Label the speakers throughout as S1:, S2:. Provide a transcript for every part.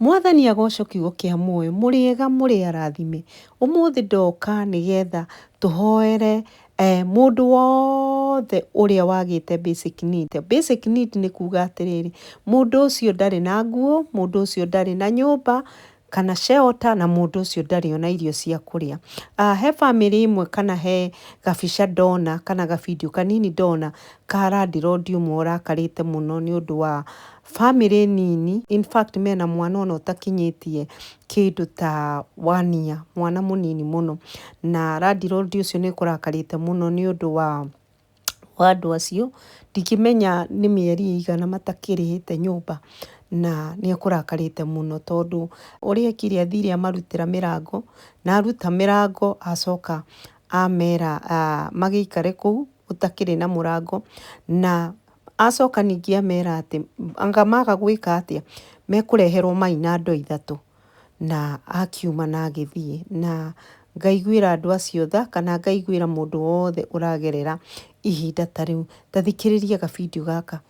S1: Mwathani agocwo kiugo kĩa muoyo, mũrĩega mũrĩ arathime. Ũmũthĩ ndoka nĩgetha tũhoere mũndũ wothe ũrĩa wagĩte basic need. Basic need nĩ kuga atĩrĩrĩ, mũndũ ũcio ndarĩ na nguo, mũndũ ũcio ndarĩ na nyũmba kana shelter, na mũndũ ũcio ndarĩ ona irio cia kũrĩa. He bamĩrĩ ĩmwe kana he gabica ndona kana gabindiũ kanini ndona ka landlord ũmwe ũrakarĩte mũno nĩ ũndũ wa bamĩrĩ nini, in fact mena mwana ona ũtakinyĩtie kĩndũ ta one year, mwana mũnini mũno. Na landlord ũcio nĩ ekũrakarĩte mũno nĩ ũndũ wa andũ acio, ndingĩmenya nĩ mĩeri ĩigana matakĩrĩhĩte nyũmba, na nĩ ekũrakarĩte mũno tondũ ũrĩa ekire athire amarutĩra mĩrango, na aruta mĩrango acoka amera magĩikare kũu gũtakĩrĩ na mũrango, na acoka ningĩ amera atĩ anga maga gwĩka atĩa, mekũreherwo maina ndoo ithatũ, na akiuma na agĩthiĩ. Na ngaiguĩra andũ acio tha kana ngaiguĩra mũndũ wothe ũragerera ihinda ta rĩu. Ta thikĩrĩria gabindiũ gaka.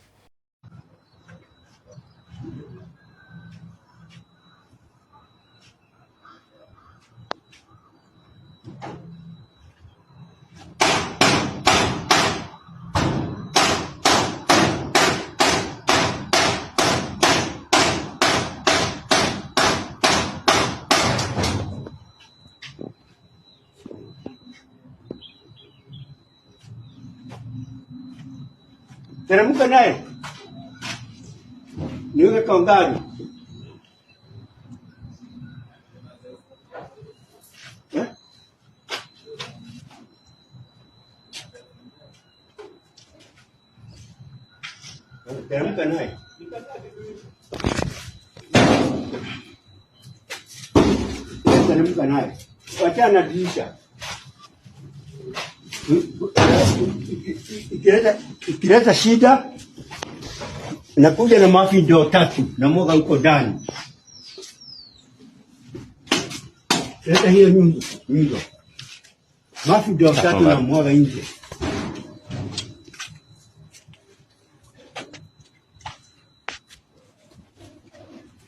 S2: Teremka naye niweke kwa gari. Eh? Teremka naye. Teremka naye. Wachana na dirisha. Ikileta shida nakuja na mafi ndoo tatu na mwaga huko ndani. Leta hiyo nyundo, nyundo. Mafi ndoo tatu na mwaga nje.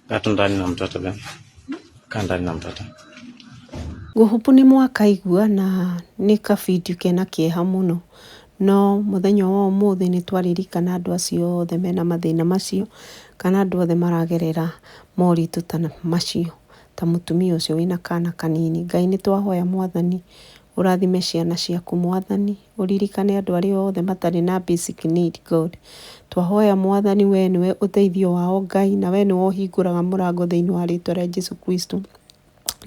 S3: Kaa ndani na mtoto Ben. Kaa ndani na mtoto.
S1: Ngũhũpũ nĩ mwakaigua na nĩ kabindiũ kena kĩeha mũno, no mũthenya wa ũmũthĩ nĩ twaririkana andũ acio othe mena mathĩna macio, kana andũ othe maragerera moritũ ta macio, ta mũtumia ũcio wĩna kana kanini. Ngai nĩ twahoya Mwathani ũrathime ciana ciaku Mwathani, ũririkane andũ arĩa othe matarĩ na basic need God. Twahoya Mwathani we nĩwe ũteithio wao Ngai, na we nĩwe ũhingũraga mũrango thĩinĩ wa rĩtwa rĩa Jesu Kristo.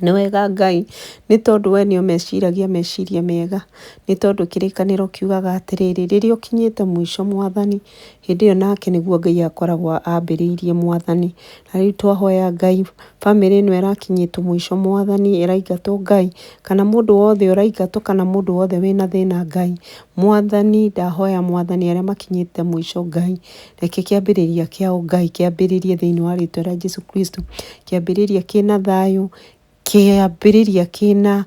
S1: Nĩ wega Ngai, nĩ tondũ we nĩ ũmeciragia meciria mega, nĩ tondũ kĩrĩkanĩro kiugaga atĩrĩrĩ, rĩrĩa ũkinyĩte mũico Mwathani, hĩndĩ ĩyo nake nĩguo Ngai akoragwo ambĩrĩirie Mwathani. Na rĩu twahoya Ngai, bamĩrĩ ĩno ĩrakinyĩtwo mũico Mwathani, ĩraingatwo Ngai, kana mũndũ wothe ũraingatwo kana mũndũ wothe wĩna thĩna Ngai, Mwathani ndahoya Mwathani arĩa makinyĩte mũico Ngai, reke kĩambĩrĩria kĩao Ngai kĩambĩrĩrie thĩinĩ wa rĩtwa rĩa Jesu Kristo, kĩambĩrĩria kĩna thayũ, kĩambĩrĩria kĩna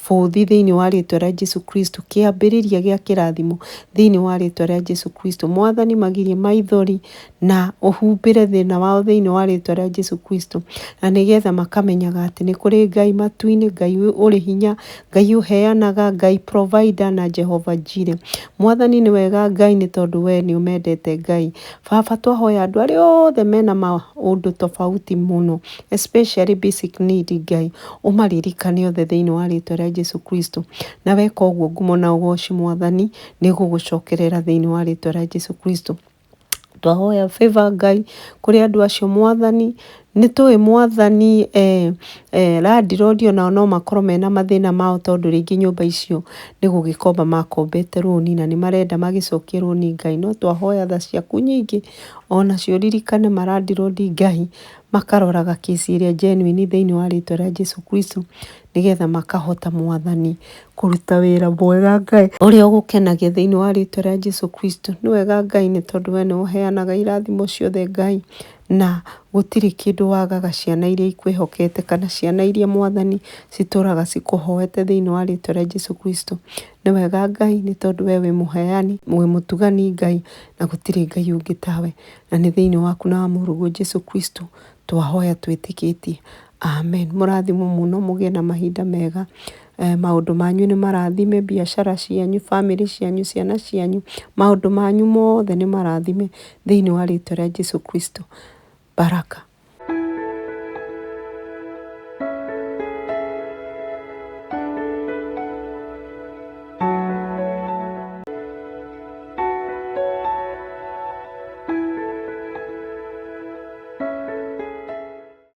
S1: bũthi thĩinĩ wa rĩtwa rĩa Jesu Kristo, kĩambĩrĩria gĩa kĩrathimo thĩinĩ wa rĩtwa rĩa Jesu Kristo. Mwathani magirie maithori na ũhumbĩre thĩna wao thĩinĩ wa rĩtwa rĩa Jesu Kristo, na nĩgetha makamenyaga atĩ nĩ kũrĩ Ngai matu-inĩ, Ngai ũrĩ hinya, Ngai ũheanaga, Ngai provider na Jehovah Jireh. Mwathani nĩ wega Ngai nĩ tondũ we nĩ ũmendete Ngai. Baba twahoya andũ arĩa othe mena maũndũ tofauti mũno, especially basic need Ngai, ũmaririkane othe thĩinĩ wa rĩtwa rĩa Jesu Kristo. Na weka ũguo ngumo na ũgoci Mwathani nĩ gũgũcokerera thĩinĩ wa rĩtwa rĩa Jesu Kristo. Twahoya favor Ngai kũrĩ andũ acio Mwathani, nĩ tũĩ Mwathani landlord onao no makorwo mena mathĩna mao tondũ rĩngĩ nyũmba icio nĩ gũgĩkomba makombete rũni na nĩ marenda magĩcokie rũni Ngai, no twahoya tha ciaku nyingĩ onacio ririkane ma landlord Ngai, makaroraga kesi ĩrĩa genuine thĩinĩ wa rĩtwa rĩa Jesu Kristo, nĩgetha makahota Mwathani kũruta wĩra mwega Ngai ũrĩa ũgũkenagia thĩinĩ wa rĩtwa rĩa Jesu Kristo. Nĩ wega Ngai nĩ tondũ we nĩ ũheanaga irathimo ciothe Ngai, na gũtirĩ kĩndũ wagaga ciana iria ikwĩhokete kana ciana iria Mwathani citũraga cikũhoete thĩinĩ wa rĩtwa rĩa Jesu Kristo. Nĩ wega Ngai nĩ tondũ we wĩ mũheani, wĩ mũtugani Ngai, na gũtirĩ Ngai ũngĩ tawe, na nĩ thĩinĩ waku na wa mũrũguo Jesu Kristo. Twahoya twĩtĩkĩtie. Amen. Mũrathimwo mũno, mũgĩe na mahinda mega. Maũndũ manyu nĩ marathime, biacara cianyu, bamĩrĩ cianyu, ciana cianyu, maũndũ manyu mothe nĩ marathime thĩinĩ wa rĩtwa rĩa Jesu Kristo. Baraka.